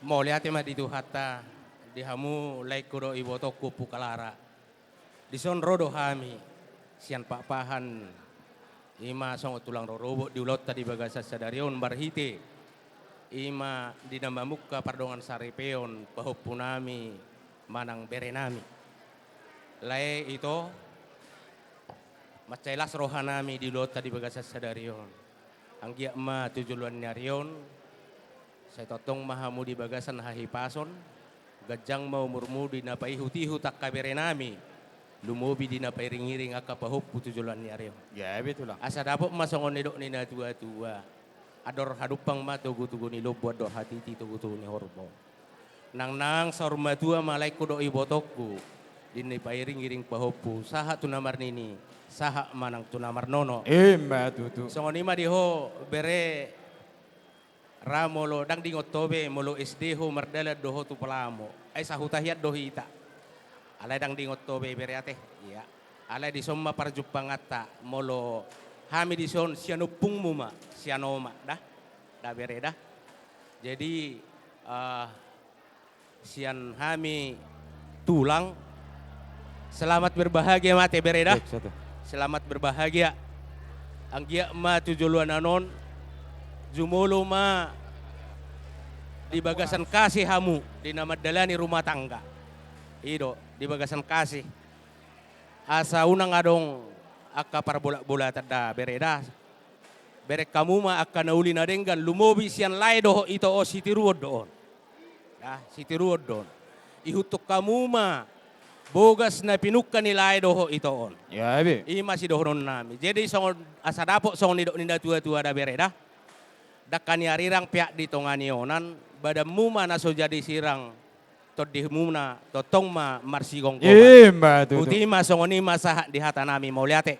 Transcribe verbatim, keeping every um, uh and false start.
Mauliate ma di Tuhanta, di hamu laengku dohot ibotongku Ompu Kalara. Dison ro do hami sian Pakpahan, i ma songon tulang rorobot di ulaonta di bagasan sadari on marhite i ma di na mamungka pardongansaripeon pahompunami manang berenami. Lae ito, mansai las rohanami di ulaonta di bagasan sadari on. Anggiat ma tu joloan ni ari on, sai tongtong ma hamu di bagasan hahipason, ganjang ma umurmu di na paihutihut angka berenami, lumobi di na pairingiring angka pahompu tu joloan ni ari on. Ya, betul, Tulang. Asa dapot ma songon nidok ni natuatua: Andor hadumpang ma togutogu ni lombu, andor hatiti togutogu ni horbo. Nangnang saur matua ma laengku dohot ibotongku, di na pairingiring pahompu, sahat tu na marnini, sahat manang tu na marnono. I ma tutu. Songon i ma di ho, bere, ra molo ndang diingot ho be, molo S D ho mardalan do ho tu Palamo. Ai sahuta hian do hita. Alai ndang diingot ho be, bere, ate. Ia. Alai dison ma parjumpanganta, molo hami dison sian ompungmu ma, sian oma, da. Da, bere, da. Jadi, eh, sian hami tulang, selamat berbahagia ma ate, bere, da. Baik, satu. Selamat berbahagia. Anggiat ma tu joloan on, jumolo ma di bagasan kasih hamu, di na mandalani rumah tangga. I do, di bagasan kasih. Asa unang adong angka parbolatbolatan, da, bere, da. Bereng hamu ma angka na uli na denggan, lumobi sian lae dohot ito on, sitiruon do on. Da, sitiruon do on. Ihuthon hamu ma bogas na pinungka ni lae dohot ito on. Ya, be. I ma sidohononnami. Jadi songon, asa dapot songon nidok ni natuatua, da, bere, da. Dangka ni arirang, peak di tonga ni onan, badanmuna na so jadi sirang, tondimuna tongtong ma marsigomgoman. I ma tutu. Boti ma songon i ma sahat di hatanami, mauliate.